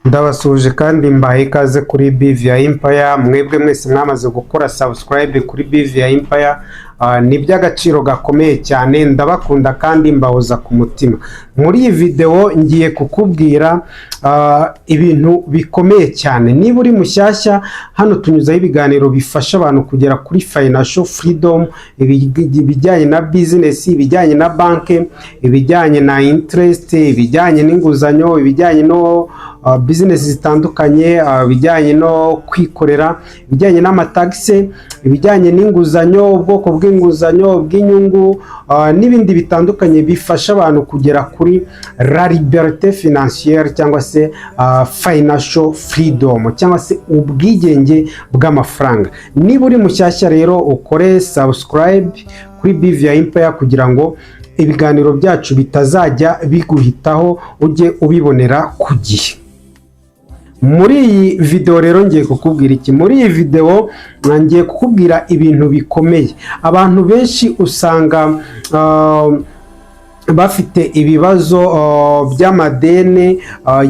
Ndabasuhuje kandi mbahaye ikaze kuri BVI Empire. Mwebwe mwese mwamaze gukora subscribe kuri BVI Empire, ni iby'agaciro gakomeye cyane. Ndabakunda kandi mbahoza ku mutima. Muri iyi video ngiye kukubwira ibintu bikomeye cyane. Niba uri mushyashya hano, tunyuzaho ibiganiro bifasha abantu kugera kuri financial freedom, ibijyanye na business, ibijyanye na banki, ibijyanye na interest, ibijyanye n'inguzanyo, ibijyanye no business zitandukanye, ibijyanye no kwikorera, ibijyanye n'amatagisi, ibijyanye n'inguzanyo, ubwoko bw'inguzanyo, bw'inyungu, n'ibindi bitandukanye bifasha abantu kugera kuri la liberté financière cyangwa se financial freedom cyangwa se ubwigenge bw'amafaranga. Niba uri mushyashya rero, ukore subscribe kuri BVI Empire kugira ngo ibiganiro byacu bitazajya biguhitaho, ujye ubibonera ku gihe. Muri iyi video rero ngiye kukubwira iki? Muri iyi video ngiye kukubwira ibintu bikomeye. Abantu benshi usanga bafite ibibazo by'amadeni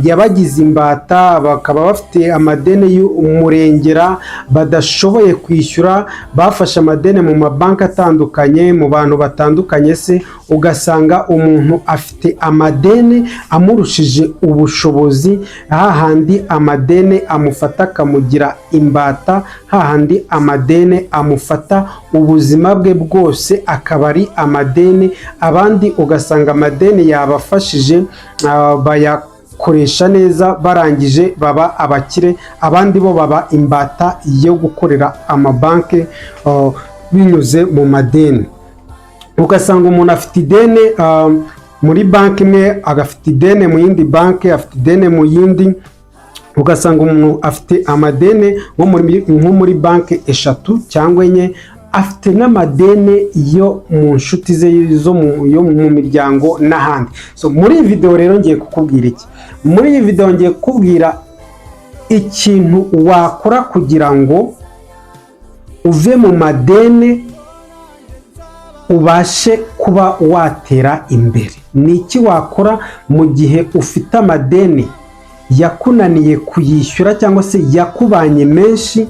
yabagize imbata, bakaba bafite amadeni y'umurengera badashoboye kwishyura. Bafashe amadeni mu mabanki atandukanye, mu bantu batandukanye se, ugasanga umuntu afite amadeni amurushije ubushobozi, hahandi amadeni amufata akamugira imbata, hahandi amadeni amufata ubuzima bwe bwose akaba ari amadeni. Abandi ugasanga amadeni yabafashije, bayakoresha neza, barangije baba abakire. Abandi bo baba imbata yo gukorera amabanki binyuze mu madeni. Ugasanga umuntu afite ideni muri banki imwe, agafite ideni mu yindi banki, afite ideni mu yindi. Ugasanga umuntu afite amadeni nko muri banki eshatu cyangwa enye, afite n'amadeni yo mu nshuti ze, yo mu miryango n'ahandi. So muri iyi video rero ngiye kukubwira iki? Muri iyi video ngiye kukubwira ikintu wakora kugira ngo uve mu madeni, ubashe kuba watera imbere. Ni iki wakora mu gihe ufite amadeni yakunaniye kuyishyura cyangwa se yakubanye menshi?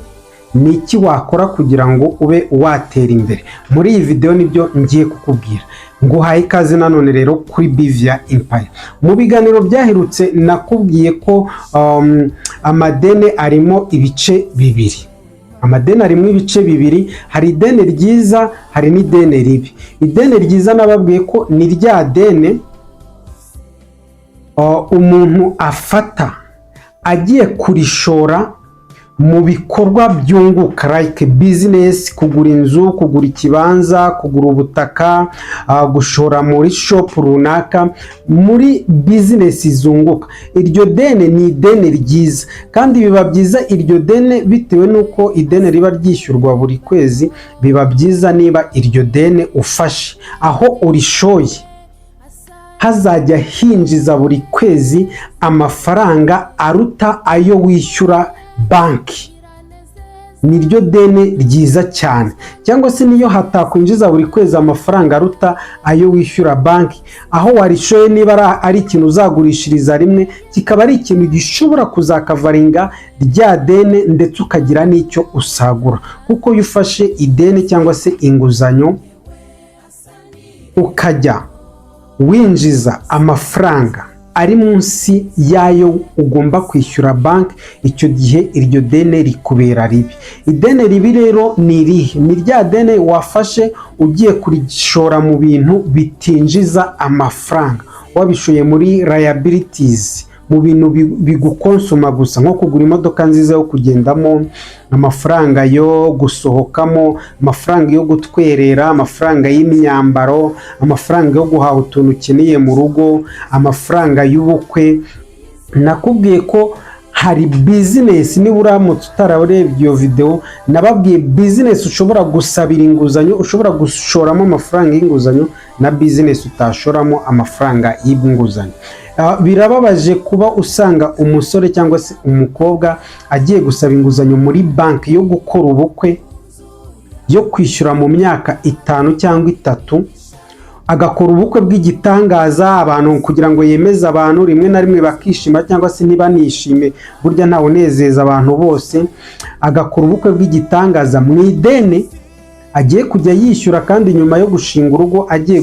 Ni iki wakora kugira ngo ube watera imbere? Muri iyi video nibyo ngiye kukubwira. Nguhaye ikaze nanone rero kuri Bivia Empire. Mu biganiro byaherutse nakubwiye ko amadeni arimo ibice bibiri. Amadeni arimo ibice bibiri: hari ideni ryiza, hari n'ideni ribi. Ideni ryiza nababwiye ko ni rya deni umuntu afata agiye kurishora mu bikorwa byunguka, like business, kugura inzu, kugura ikibanza, kugura ubutaka, gushora muri shop runaka, muri business zunguka. Iryo deni ni ideni ryiza, kandi biba byiza iryo deni bitewe n'uko ideni riba ryishyurwa buri kwezi. Biba byiza niba iryo deni ufashe, aho urishoye hazajya hinjiza buri kwezi amafaranga aruta ayo wishyura banki. Niryo deni ryiza cyane. Cyangwa se niyo hatakwinjiza buri kwezi amafaranga aruta ayo wishyura banki, aho warishoye niba ari ikintu uzagurishiriza rimwe, kikaba ari ikintu gishobora kuzakavaringa rya deni, ndetse ukagira n'icyo usagura. Kuko iyo ufashe ideni cyangwa se inguzanyo, ukajya winjiza amafaranga ari munsi y'ayo ugomba kwishyura banki, icyo gihe iryo deni rikubera ribi. Ideni ribi rero ni irihe? Ni rya deni wafashe ugiye kurishora mu bintu bitinjiza amafaranga, wabishoye muri liabilities, mu bintu bigukonsoma gusa, nko kugura imodoka nziza yo kugendamo, amafaranga yo gusohokamo, amafaranga yo gutwerera, amafaranga y'imyambaro, amafaranga yo guhaha utuntu ukeneye mu rugo, amafaranga y'ubukwe. Nakubwiye ko hari business, niba uramutse utararebye iyo videwo, nababwiye business ushobora gusabira inguzanyo, ushobora gushoramo amafaranga y'inguzanyo, na business utashoramo amafaranga y'inguzanyo. Birababaje kuba usanga umusore cyangwa se umukobwa agiye gusaba inguzanyo muri banki yo gukora ubukwe, yo kwishyura mu myaka 5 cyangwa 3. Agakora ubukwe bw'igitangaza abantu kugira ngo yemeze abantu, rimwe na rimwe bakishima cyangwa se ntibanishime, burya ntawe unezeza abantu bose. Agakora ubukwe bw'igitangaza mu ideni agiye kujya yishyura, kandi nyuma yo gushinga urugo agiye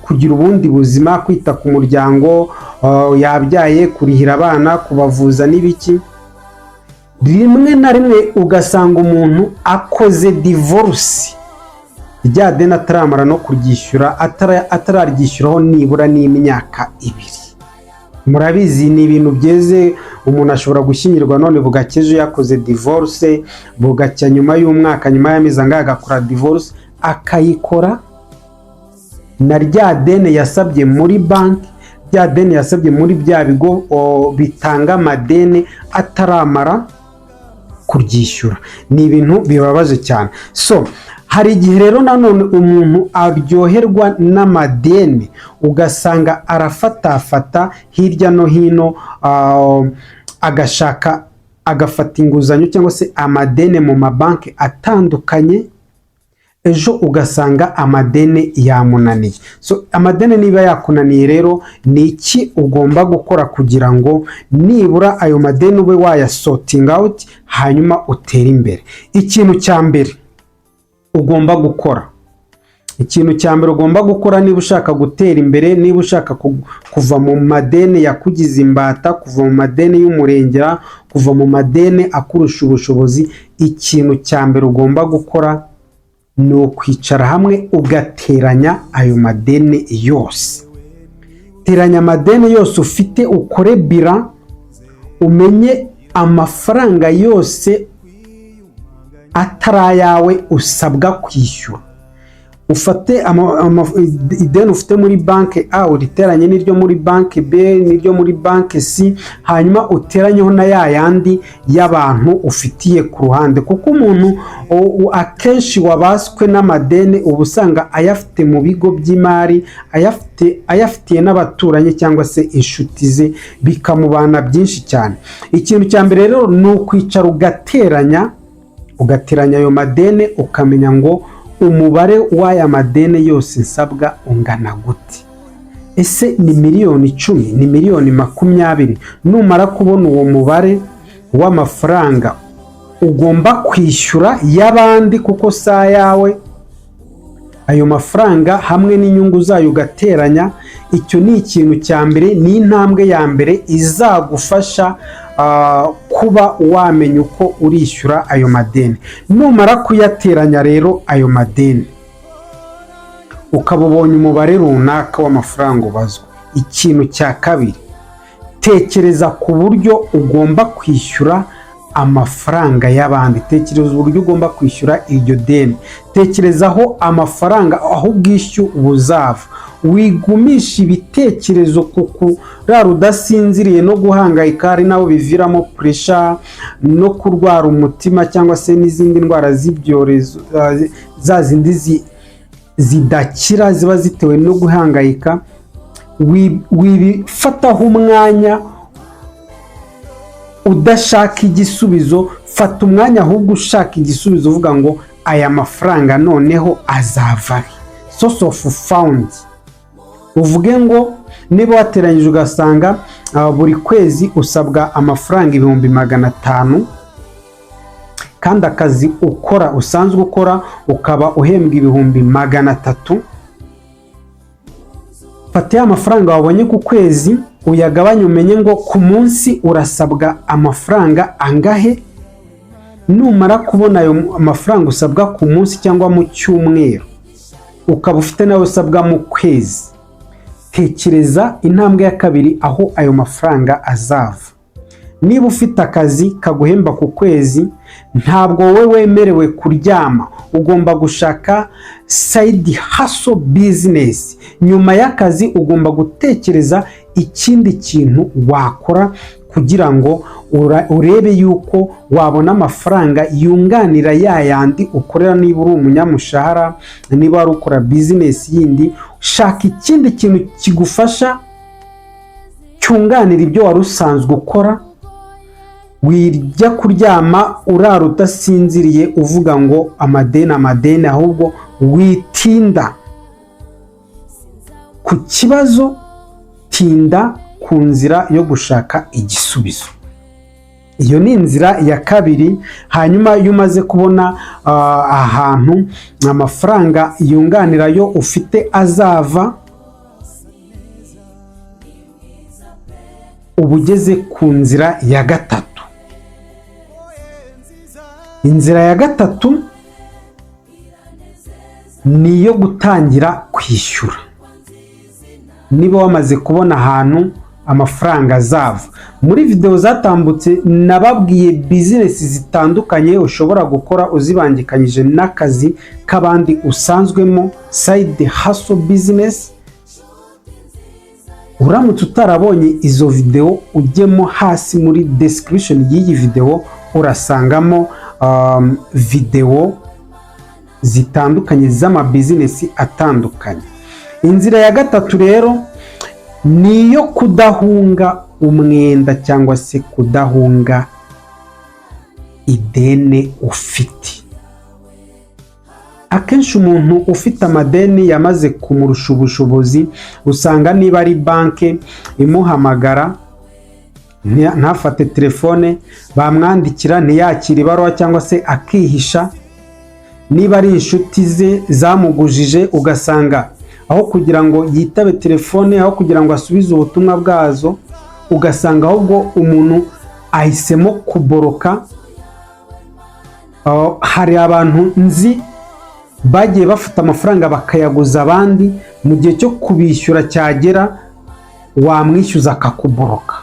kugira ubundi buzima, kwita ku muryango yabyaye, kurihira abana, kubavuza n'ibiki. Rimwe na rimwe ugasanga umuntu akoze divorce, rya deni ataramara no kuryishyura, atararyishyuraho nibura n'imyaka 2. Murabizi, ni ibintu byeze. Umuntu ashobora gushyingirwa none, bugacya ejo yakoze divorce, bugacya nyuma y'umwaka, nyuma y'amezi angahe agakora divorce, akayikora na rya deni yasabye muri banki, rya deni yasabye muri bya bigo bitanga amadeni, ataramara kuryishyura. Ni ibintu bibabaje cyane. So hari igihe rero nanone umuntu aryoherwa n'amadeni, ugasanga arafatafata hirya no hino, agashaka, agafata inguzanyo cyangwa se amadeni mu mabanki atandukanye, ejo ugasanga amadeni yamunaniye. So amadeni niba yakunaniye rero, ni iki ugomba gukora kugira ngo nibura ayo madeni ube wayasortinga out, hanyuma utere imbere? Ikintu cya mbere ugomba gukora, ikintu cya mbere ugomba gukora niba ushaka gutera imbere, niba ushaka kuva mu madeni yakugize imbata, kuva mu madeni y'umurengera, kuva mu madeni akurusha ubushobozi, ikintu cya mbere ugomba gukora ni ukwicara hamwe ugateranya ayo madeni yose. Teranya amadeni yose ufite, ukore bilan, umenye amafaranga yose atari ayawe usabwa kwishyura. Ufate ideni ufite muri banki A, uriteranye n'iryo muri banki B n'iryo muri banki C, hanyuma uteranyeho na ya yandi y'abantu ufitiye ku ruhande, kuko umuntu akenshi wabaswe n'amadeni uba usanga ayafite mu bigo by'imari, ayafite, ayafitiye n'abaturanyi cyangwa se inshuti ze, bikamubana byinshi cyane. Ikintu cya mbere rero ni ukwicara ugateranya ayo madeni, ukamenya ngo umubare w'aya madeni yose nsabwa ungana gute? Ese ni miliyoni 10? Ni miliyoni 20? Numara kubona uwo mubare w'amafaranga ugomba kwishyura y'abandi, kuko si ayawe, ayo mafaranga hamwe n'inyungu zayo ugateranya, icyo ni ikintu cya mbere, ni intambwe ya mbere izagufasha kuba wamenya uko urishyura ayo madeni. Numara kuyateranya rero ayo madeni, ukaba ubonye umubare runaka w'amafaranga ubazwa, ikintu cya kabiri, tekereza ku buryo ugomba kwishyura amafaranga y'abandi. Tekereza uburyo ugomba kwishyura iryo deni, tekereza aho amafaranga, aho ubwishyu buzava. Wigumisha ibitekerezo ku kurara udasinziriye no guhangayika, hari n'abo biviramo pressure no kurwara umutima cyangwa se n'izindi ndwara z'ibyorezo, za zindi zidakira ziba zitewe no guhangayika. Wibifataho umwanya udashaka igisubizo, fata umwanya ahubwo ushaka igisubizo, uvuga ngo aya mafaranga noneho azava he? Source of fund. Uvuge ngo niba wateranyije ugasanga buri kwezi usabwa amafaranga 500,000, kandi akazi ukora, usanzwe ukora, ukaba uhembwa 300,000, fata ya mafaranga wabonye ku kwezi uyagabanye, umenye ngo ku munsi urasabwa amafaranga angahe. Numara kubona ayo mafaranga usabwa ku munsi cyangwa mu cyumweru, ukaba ufite nawe usabwa mu kwezi, tekereza intambwe ya kabiri, aho ayo mafaranga azava. Niba ufite akazi kaguhemba ku kwezi, ntabwo wowe wemerewe kuryama, ugomba gushaka side hustle business. Nyuma y'akazi ugomba gutekereza ikindi kintu wakora kugira ngo urebe yuko wabona amafaranga yunganira ya yandi ukorera. Niba uri umunyamushahara, niba wari ukora business yindi, shaka ikindi kintu kigufasha cyunganira ibyo wari usanzwe ukora. Wijya kuryama urara udasinziriye uvuga ngo amadeni, amadeni, ahubwo witinda. ku kibazo, tinda ku nzira yo gushaka igisubizo. Iyo ni inzira ya kabiri. Hanyuma iyo umaze kubona ahantu amafaranga yunganira yo ufite azava, uba ugeze ku nzira ya gatatu. Inzira ya gatatu ni iyo gutangira kwishyura. Niba wamaze kubona ahantu amafaranga azava, muri videwo zatambutse nababwiye bizinesi zitandukanye ushobora gukora uzibangikanyije n'akazi k'abandi usanzwemo, side hustle business. Uramutse utarabonye izo videwo, ujyemo hasi muri description y'iyi videwo, urasangamo videwo zitandukanye z'amabizinesi atandukanye. Inzira ya gatatu rero ni iyo kudahunga umwenda cyangwa se kudahunga ideni ufite. Akenshi umuntu ufite amadeni yamaze kumurusha ubushobozi, usanga niba ari banki imuhamagara ntafate telefone, bamwandikira ntiyakire ibaruwa cyangwa se akihisha. Niba ari inshuti ze zamugujije, ugasanga aho kugira ngo yitabe telefone, aho kugira ngo asubize ubutumwa bwazo, ugasanga ahubwo umuntu ahisemo kuboroka. Hari abantu nzi bagiye bafata amafaranga bakayaguza abandi, mu gihe cyo kubishyura cyagera wamwishyuza akakuboroka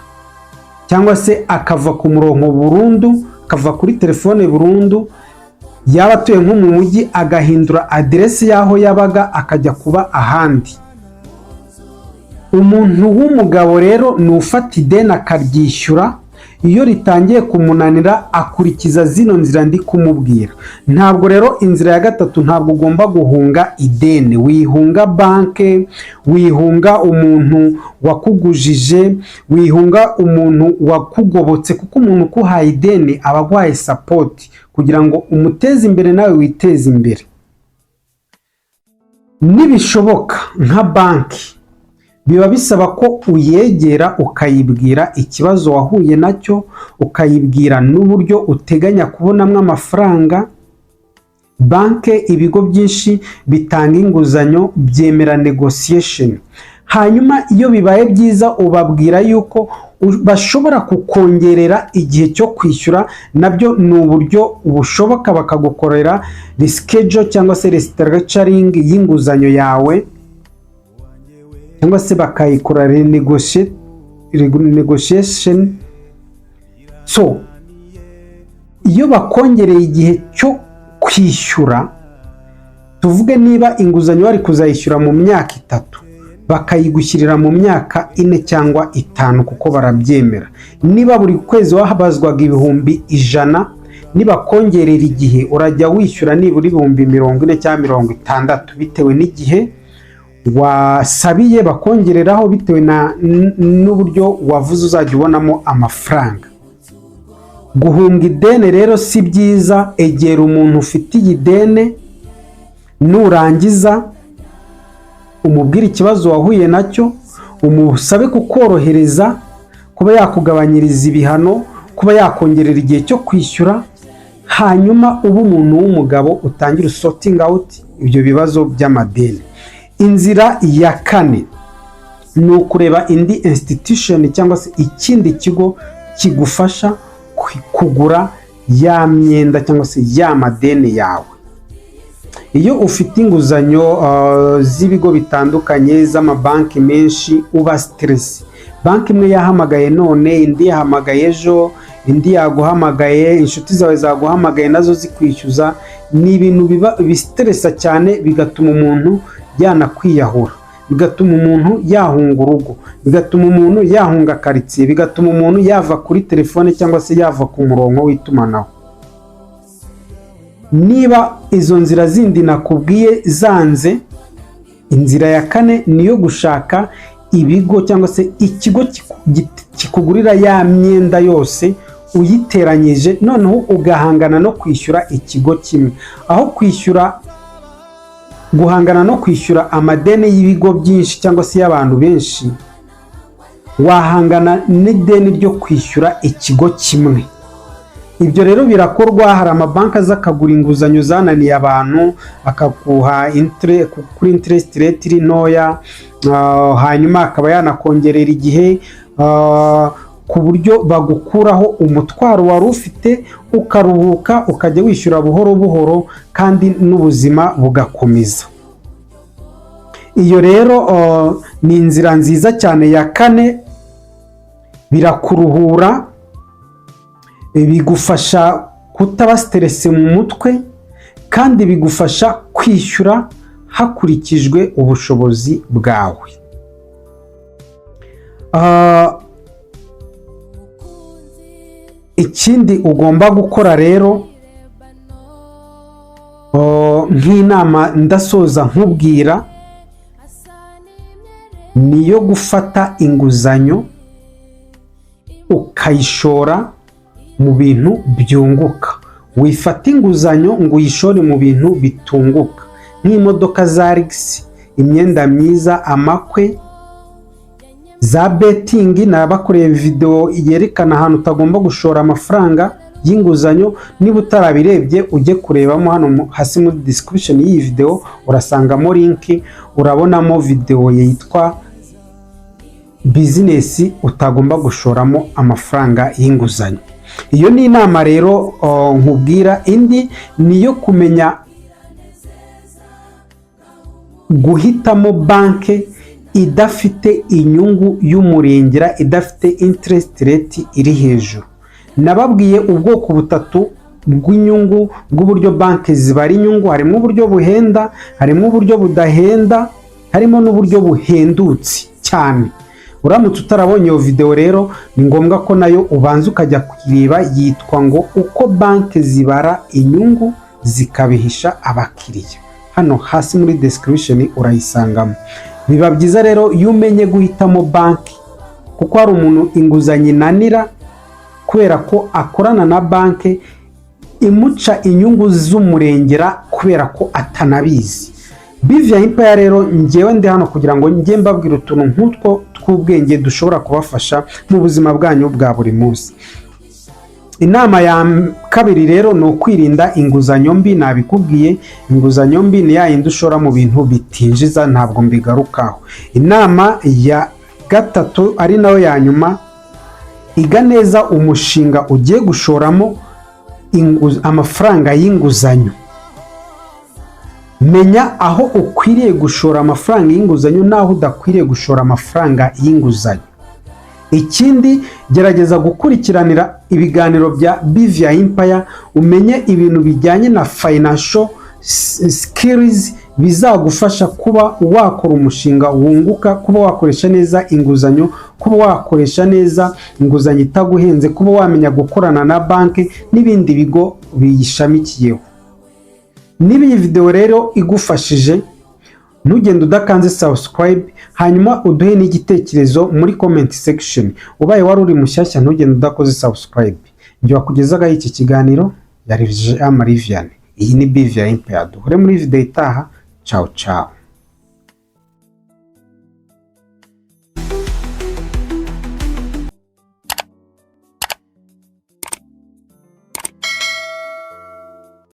cyangwa se akava ku murongo burundu, akava kuri telefone burundu. Yaba atuye nko mu mujyi, agahindura aderesi y'aho yabaga, akajya kuba ahandi. Umuntu w'umugabo rero ni ufata ideni akaryishyura. Iyo ritangiye kumunanira, akurikiza zino nzira ndi kumubwira. Ntabwo rero inzira ya gatatu, ntabwo ugomba guhunga ideni. Wihunga banke, wihunga umuntu wakugujije, wihunga umuntu wakugobotse, kuko umuntu ukuhaye ideni aba aguhaye support kugira ngo umuteze imbere nawe witeze imbere. Nibishoboka, nka banki biba bisaba ko uyegera, ukayibwira ikibazo wahuye nacyo, ukayibwira n'uburyo uteganya kubonamo amafaranga. Banke, ibigo byinshi bitanga inguzanyo byemera negotiation. Hanyuma iyo bibaye byiza, ubabwira yuko bashobora kukongerera igihe cyo kwishyura. Nabyo ni uburyo bushoboka, bakagukorera reschedule cyangwa se restructuring y'inguzanyo yawe, cyangwa se bakayikora renegotiation. So iyo bakongereye igihe cyo kwishyura, tuvuge niba inguzanyo bari kuzayishyura mu myaka 3, bakayigushyirira mu myaka 4 cyangwa 5, kuko barabyemera. Niba buri kwezi wabazwaga 100,000, nibakongerera igihe, urajya wishyura nibura 40,000 cyangwa 60,000, bitewe n'igihe wasabiye bakongereraho, bitewe n'uburyo wavuze uzajya ubonamo amafaranga. Guhunga ideni rero si byiza. Egera umuntu ufitiye ideni, nurangiza umubwire ikibazo wahuye nacyo, umusabe kukorohereza, kuba yakugabanyiriza ibihano, kuba yakongerera igihe cyo kwishyura. Hanyuma ube umuntu w'umugabo, utangire usortinga out ibyo bibazo by'amadeni. Inzira ya kane ni ukureba indi institution cyangwa se ikindi kigo kigufasha kugura ya myenda cyangwa se ya madeni yawe. Iyo ufite inguzanyo z'ibigo bitandukanye, z'amabanki menshi, uba stressed. Banki imwe yahamagaye none, indi yahamagaye ejo, indi yaguhamagaye, inshuti zawe zaguhamagaye nazo zikwishyuza. Ni ibintu biba bistressa cyane, bigatuma umuntu yanakwiyahura, bigatuma umuntu yahunga urugo, bigatuma umuntu yahunga karitsiye, bigatuma umuntu yava kuri telefone cyangwa se yava ku murongo w'itumanaho. Niba izo nzira zindi nakubwiye zanze, inzira ya kane ni iyo gushaka ibigo cyangwa se ikigo kikugurira ya myenda yose uyiteranyije, noneho ugahangana no kwishyura ikigo kimwe aho kwishyura Guhangana no kwishyura amadeni y'ibigo byinshi cyangwa se y'abantu benshi, wahangana n'ideni ryo kwishyura ikigo kimwe. Ibyo rero birakorwa. Hari amabanki aza akagura inguzanyo zananiye abantu, akaguha kuri interest rate iri ntoya, hanyuma akaba yanakongerera igihe, ku buryo bagukuraho umutwaro wari ufite, ukaruhuka, ukajya wishyura buhoro buhoro kandi n'ubuzima bugakomeza. Iyo rero ni inzira nziza cyane ya kane. Birakuruhura, bigufasha kutaba stressé mu mutwe, kandi bigufasha kwishyura hakurikijwe ubushobozi bwawe. Ikindi ugomba gukora rero, nk'inama ndasoza nkubwira, ni iyo gufata inguzanyo ukayishora mu bintu byunguka. Wifata inguzanyo ngo uyishore mu bintu bitunguka, nk'imodoka za luxe, imyenda myiza, amakwe, za betting. Nabakoreye videwo yerekana ahantu utagomba gushora amafaranga y'inguzanyo. Niba utarabirebye, ujye kurebamo hano hasi muri description y'iyi videwo, urasangamo link, urabonamo videwo yitwa "Business utagomba gushoramo amafaranga y'inguzanyo". Iyo ni inama rero nkubwira. Indi ni iyo kumenya guhitamo banki idafite inyungu y'umurengera, idafite interest rate iri hejuru. Nababwiye ubwoko butatu bw'inyungu, bw'uburyo banki zibara inyungu. Harimo uburyo buhenda, harimo uburyo budahenda, harimo n'uburyo buhendutse cyane. Uramutse utarabonye iyo videwo rero, ni ngombwa ko nayo ubanza ukajya kuyireba. Yitwa ngo "Uko banki zibara inyungu zikabihisha abakiriya". Hano hasi muri description urayisangamo. Biba byiza rero iyo umenye guhitamo banki, kuko hari umuntu inguzanyo inanira kubera ko akorana na banki imuca inyungu z'umurengera, kubera ko atanabizi. Bivia Empire rero, ngewe ndi hano kugira ngo njye mbabwira utuntu nk'utwo tw'ubwenge dushobora kubafasha mu buzima bwanyu bwa buri munsi. Inama ya kabiri rero ni ukwirinda inguzanyo mbi. Nabikubwiye, inguzanyo mbi ni ya yindi ushora mu bintu bitinjiza, ntabwo mbigarukaho. Inama ya gatatu, ari nayo ya nyuma: iga neza umushinga ugiye gushoramo amafaranga y'inguzanyo. Menya aho ukwiriye gushora amafaranga y'inguzanyo n'aho udakwiriye gushora amafaranga y'inguzanyo. Ikindi, gerageza gukurikiranira ibiganiro bya Bivia Empire, umenye ibintu bijyanye na financial skills bizagufasha kuba wakora umushinga wunguka, kuba wakoresha neza inguzanyo, kuba wakoresha neza inguzanyo itaguhenze, kuba wamenya gukorana na banki n'ibindi bigo biyishamikiyeho. Niba iyi videwo rero igufashije, ntugende udakanze subscribe, hanyuma uduhe n'igitekerezo muri comment section. Ubaye wari uri mushyashya, ntugende udakoze subscribe. Njye wakugezagaho iki kiganiro yari Jean Marie Vianney. Iyi ni Bivia Empire. Duhure muri video itaha. Ciao ciao.